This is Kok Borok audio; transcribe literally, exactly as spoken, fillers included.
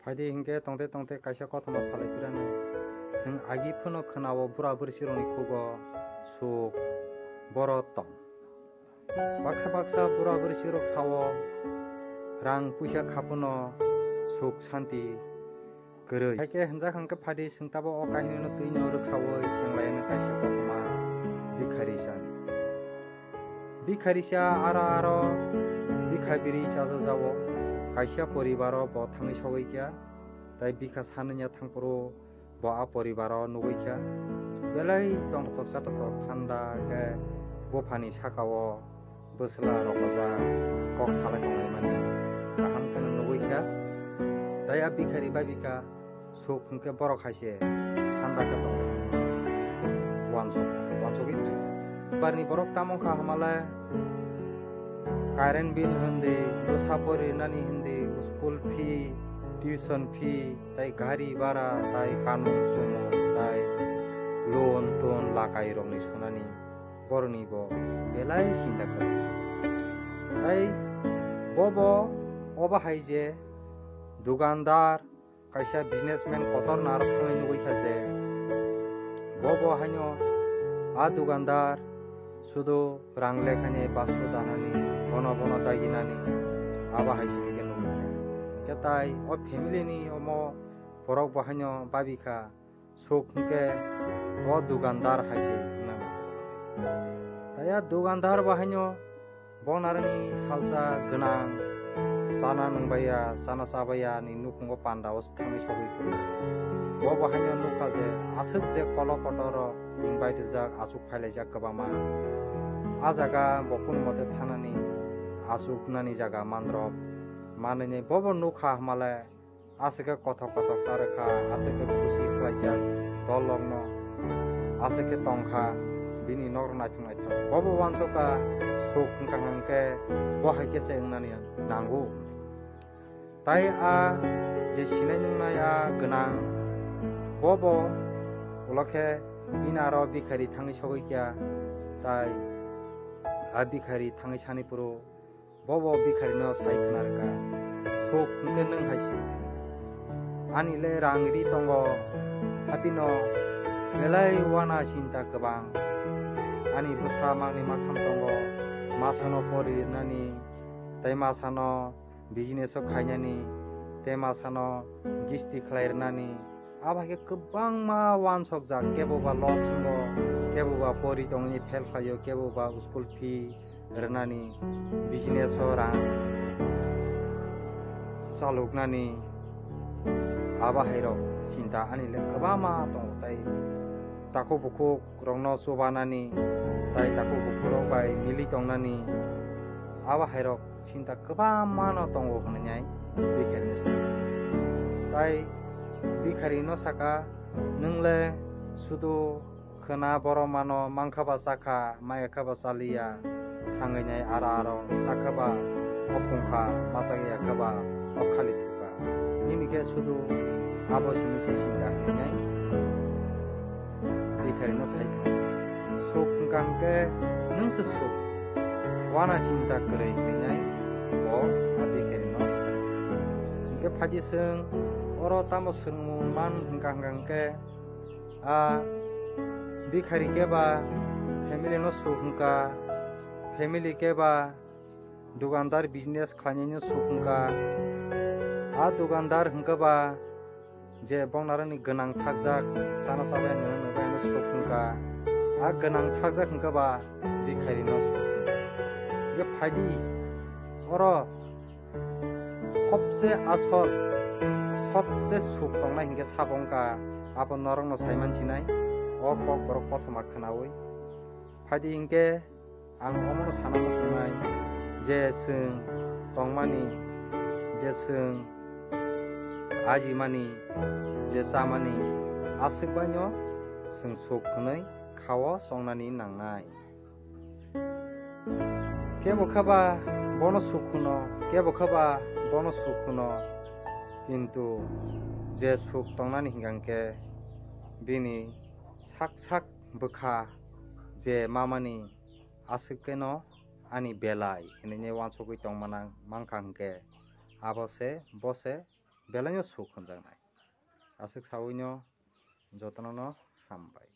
Phaidi hinkhe tongte tongte kaisa kothoma salai phirano. Chwng agi phano khwnao bura bwrwi sirokni khugo suk boro tong. Baksa baksa bura bwrwi sirok sao rang puisa khaphano suk santi kwrwi. Haikhe hwnjak hwnkhe phaidi chwng tabo o kahinino twino rwksaui chwng laino kaisa kothoma bikharisa. Bikharisa aro aro bikha biri chajajago. Kaisa poribaro bo thangwi sogwi kha, tai bikha sanwnya thangphuru bo a poribaro nugwi kha. Belai tongthok chatothok thanda khe buphani sakao bwsla rokojak kok salai tonglaimani kaham kheno nugwi kha. Tai a bikhari bai bikha suk hwnkhe borok hai se thanda khe tongo. Uansukha, uansugwi phaikha. Barni borok tamo wngkha hamale current bill hindi, bwsa pori rinani hindi, school fee, tuition fee, tai gari bhara, tai kanun sumo, tai loan ton lakai rokni sunani borokni bo belai sinda kwrwi. Tai bobo obo hai je dukandar, kaisa businessman kotorno aro thangwi nugwi kha je bobo haino a dukandar sudu rang lekhaini bastu danani, bono bono daginani, abo hai simi khe nugwi kha. Hwnkhe tai o family ni omo borok bo haino babi kha, suk hwnkhe o dukandar hai se hwnna. Tai a dukandar bo haino bo narwkni salsa gwnang, chana nwngbaiya, chana chabaiya ni nukhungo panda o thangwi sogwi phuru. Bo bo haino nukha je aswk je kolo kotor invite rijak, achuk phailaijak kwbangma. A jaga bo kunu mote thanani achuknani jaga mandrop manwini bo bo nukha hwnmale aswk khe kothok kothok cha rwkha, aswk khe khusi khlaikha dol rokno, aswk khe tongkha bini nok rok naithok naithok. Bo bo uansukha suk hwnkha hwnkhe bo hai khe se wngnani nango. Tai a je sinai nungnai a gwnang, bo bo ulo khe bini aro bikhari thangwi sogwi kha, tai a bikhari thangwi sani phuru bo bo bikharino sai khna rwkha, "Suk hwnkhe nwng hai se, ani le rang ri tongo, haphino belai uana chinta kwbang, ani bwsa mangni maktham tongo, masano pori rwnani, tei masano business o khainani, tei masano gisti khlai rwnani." Abo hai khe kwbangma uansukjak, kebo ba loss wngo, kebo ba pori tongwi fail khlaio, kebo ba school fee rwnani, business o rang chaluknani, abo hai rok chinta ani le kwbangma tongo, tai takhuk bukhuk rokno chubanani, tai takhuk bukhuk rok bai mili tongnani, abo hai rok chinta kwbangma no tongo hwnwi nai bikharino saka. Tai bikharino saka, "Nwng le sudu khwna borok mano mankha ba chakha, maya kha ba chaliya, thangwi nai aro aro chakha ba o pungkha, machakya kha ba o khali thukha. Nini khe sudu abo simi se chinta hwnwi nai." Bikharino sai kha, "Suk hwnkha hwnkhe nwng se suk, uana chinta kwrwi," hwnwi nai bo a bikharino sa kha. Hwnkhe phaidi chwng oro tamo swrwngmung man hwnkha hwnkha hwnkhe a bikhari khe ba family no suk hwnkha, family khe ba dukandar business khlainaino suk hwnkha. A dukandar hwnkha ba je bongnarakni gwnang thakjak, chana chabai nwnwi nwnwi suk hwnkha. A gwnang thakjak hwnkha ba bikharino suk hwnkha. Je phaidi oro sobse asol, sobse suk tongnai hwnkhe sabo wngkha, abo norokno saiman sinai, o kok borok kothoma khwnaui. Phaidi hwnkhe ang omono sana muchungnai je chwng tongmani, je chwng ajimani, je chamani, aswk baino chwng suk hwnwi khao chongnani nangnai. Kebo khe ba bono suk hwno, kebo khe ba bono suk hwno, kintu je suk tongnani hwnkha hwnkhe bini sak sak bwkha je mamani aswk kheno ani belai hinwi uansugwi tongmana mankha hwnkhe abo se bo se belaino suk hwnjaknai. Aswk sawino jotono no hambai.